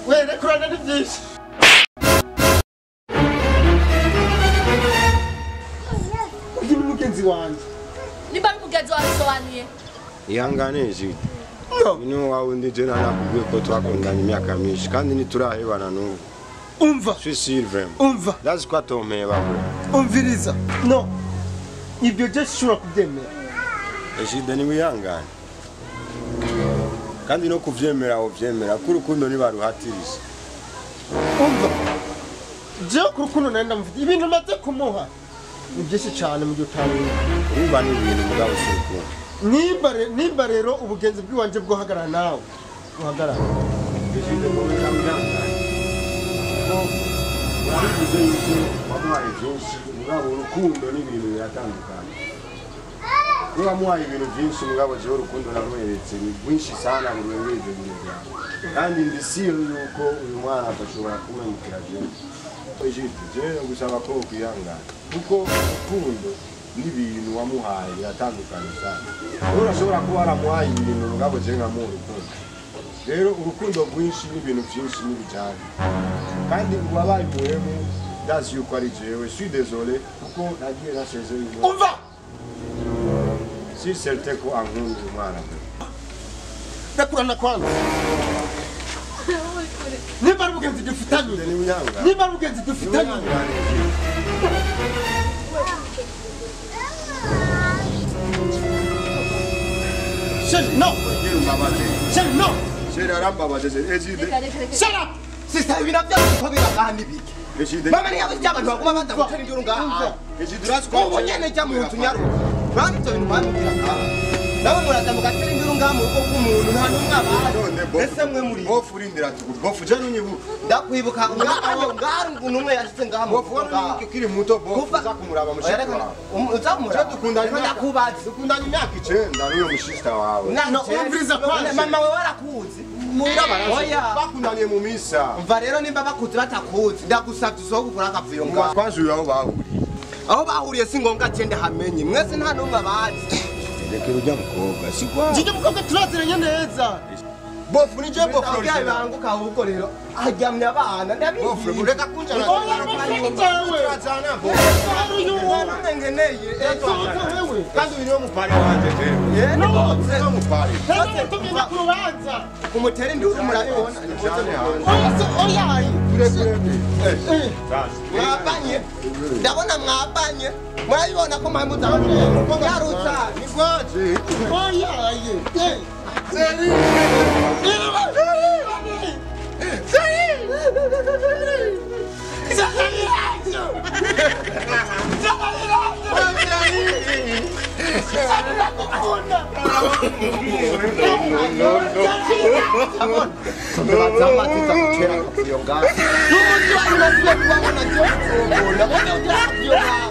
We rekurana ni byinshi. Uyu ni mugenzi wanjye. Niba ari mugenzi wawe bisobanuye. Ihangane Jide. No wawe ndi je nakubwiye ko twakundanye imyaka myinshi kandi ntiturahebana n'ubu. Umva. Je suis sûr vraiment. Umva. Ndazi ko atompeba bro. Umviriza. No. Ibyo je sishobora kubyemera. Jide ni wihangane. Kandi no kuvyemera uvyemera ko urukundo ntibaruhatiriza. Umva. Je ku rukundo nari ndamufite ibintu maze kumuha. Ni byinshi cyane mu gihe utabonye. Urumva ni ibintu mugabo si urukundo. Nimba rero ubugenzi bw'iwanje bwo hagarara nawe. Buhagarara. Jide ngo wihangane. Urabivuze yuko wamuhaye byinshi mugabo urukundo n'ibintu biratandukanye. Niba wamuhaye ibintu byinshi mugabo jewe urukundo namweretse ni rwinshi sana mu ibyo bintu byawe. Kandi ndi sure yuko uyu mwana adashobora kumemukira byinshi. Jide, jewe gusaba ko ukwihangana kuko urukundo n'ibintu wamuhaye biratandukanye sana. Urashobora kuba waramuhaye ibintu mugabo jewe nkamuha urukundo. Rero urukundo rwinshi n'ibintu byinshi n'ibijyanye. Kandi uwabaye umuhemu ndazi yuko ari jewe, suis désolé kuko nagiye nasezeye uyu mwana. Umva! Si certain ko ankunda uyu mwana. Ndakurana kwanza. Nimba ari ubugenzi dufitanye. Ni wihangane. Nimba ari ubugenzi dufitanye. Wihangane. Chérie, no. Chérie, no. Chérie arambabaje Ejide. Reka reka reka. Shut up. Sister ibintu byose biraha n'ibiki. Ejide. Mama niyo by'abantu baguma baza gutera induru ngaha. Ejide urazi ko Ubu nyene jya mu nzu nyaruka. Urabona ibyo bintu mwamubwira ngaha. Nawe muraza mugatera induru ngaha mu rugo rw'umuntu nta n'umwe abazi. None bofu. Ese mwe muri. Bofu urindira tugu. Bofu je nunyibuka. Ndakwibuka ngaho ngaho umuntu umwe yashitse ngaha mu Bofu rugo wari ngaha. unyibuka ukiri muto bofu Kuva- uza kumuraba Oya, mushiki reka wawe. uza kumuraba. Je dukundanye Reka imyaka- ndakubaza. Dukundanye imyaka 9 n'uyo mushista wawe. No, umviriza kwanza. Mama we warakuzi. Muhira barazi. Oya. Bakundaniye mu misa. Umva rero nimba bakuzi batakuzi ndagusabye usohoke ukore akavuyo ngaha. Kwanza uyu aho bahuriye. Aho bahuriye si ngombwa agende hamenye mwese nta n'umwe abazi. Rekera ujya mukobwa si kwa. Njye mukobwa turaziranye neza. Bofu ni je bofu Bofu original. bibanguka ahubwo rero aryamye abana ndabizi. Bofu reka kunjana. Oya, bofu ni jewe. Turazana bofu. Hari uyu. Nta n'umwe nkeneye. Sohoka wewe. Kandi uyu niwe mupari wanje jewe. Ye, ni bose. Niwe mupari. Ntabwo tugenda ku rubanza. Kumutera induru murabibona. Cyane hanze. Oya, se oya. Kure kure. Eh. Sasa. Mwabanye. Ndabona mwabanye. Murabibona ko mpamvu yarutsa. Ni kwaje. Oya. Eh. Seri. Bazamatiza gutera akavuyo ngaha. N'umunsi wanyu nasubiye kubabona jewe nzobona. Ndabona ugira akavuyo ngaha.